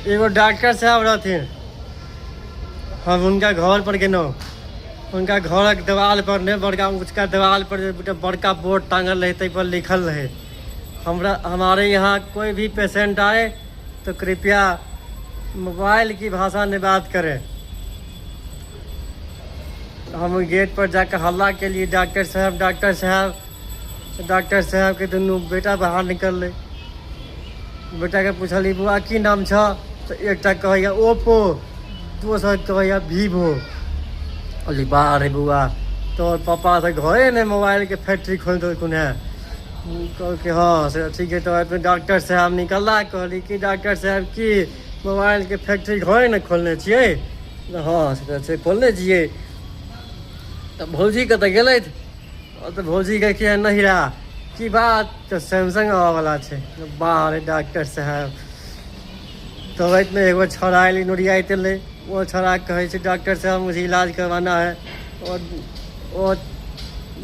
एगो डॉक्टर साहब रहथिन, हम हुनका घर पर गेलहुँ। हुनका घरक देवाल पर ने बड़का ऊँचका देवाल पर जे बड़का बोर्ड टाँगल रहै, ताहि पर लिखल रहै, हमरा हमारे यहाँ कोई भी पेशेंट आए तो कृपया मोबाइल की भाषा में बात करें। हम गेट पर जाकर हल्ला के लिए, डॉक्टर साहब, डॉक्टर साहब। डॉक्टर साहब के दुनू बेटा बाहर निकललै। बेटाके पुछलियै, बौआ, की नाम छह? तऽ एकटा कहैया ओप्पो, दोसर कहैया वीवो। कहलियै, बाह रे बौआ, तोहर पापा तऽ घरे ने मोबाइलके फैक्ट्री खोलि देलखुन हेँ। कहलकै, हँ से ठीक है। तऽ डॉक्टर साहब निकलला। कहली कि डॉक्टर साहब, की मोबाइलके फैक्ट्री घरे ने खोलने छियै? हँ, से तऽ छै, खोलने छियै। तऽ भौजी कतऽ गेलथि? तऽ भौजीके किया नहिरा। की बात? तऽ सैमसंग आबऽवला छै। बाह रे डॉक्टर साहब। तऽ रातिमे एगो छौड़ा आयल, नुरियाइत एलै। ओ छौड़ा कहै छै, डॉक्टर साहब, मुझे इलाज करवाना है। ओ ओ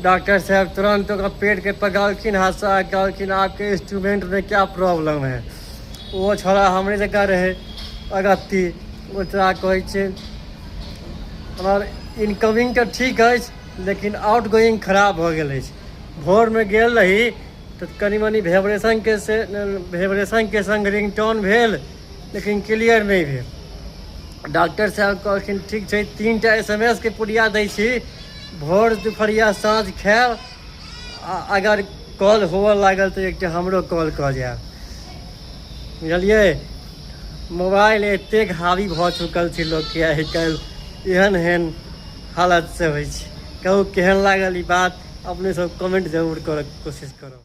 डॉक्टर साहब तुरंत ओकरा पेटके पकड़लखिन हाथसँ आ कहलखिन, आपके इंस्ट्रूमेंट में क्या प्रॉब्लम है? ओ छौड़ा हमरे जकाँ रहै अगत्ती। ओ छौड़ा कहै छै, हमर इनकमिंग तऽ ठीक अछि, लेकिन आउट गोइंग खराब भऽ गेल अछि। भोरमे गेल रही तऽ कनि मनि भेब्रेशनके से भेब्रेशनके सङ्ग रिंगटोन भेल, लेकिन क्लियर नहि भेल। डॉक्टर साहब कहलखिन, ठीक छै, 3 टा एस एम एस के पुड़िया दै छी, भोर, दुपहरिया, साँझ खायब आ अगर कॉल होअ लागल तऽ एकटा हमरो कॉल कऽ जायब। बुझलियै? मोबाइल एतेक हावी भऽ चुकल छै लोकके आइ काल्हि, एहन एहन हालत से होइ छै। कहू, केहन लागल ई बात? अपने सब कमेंट जरूर करऽ कोशिश करब।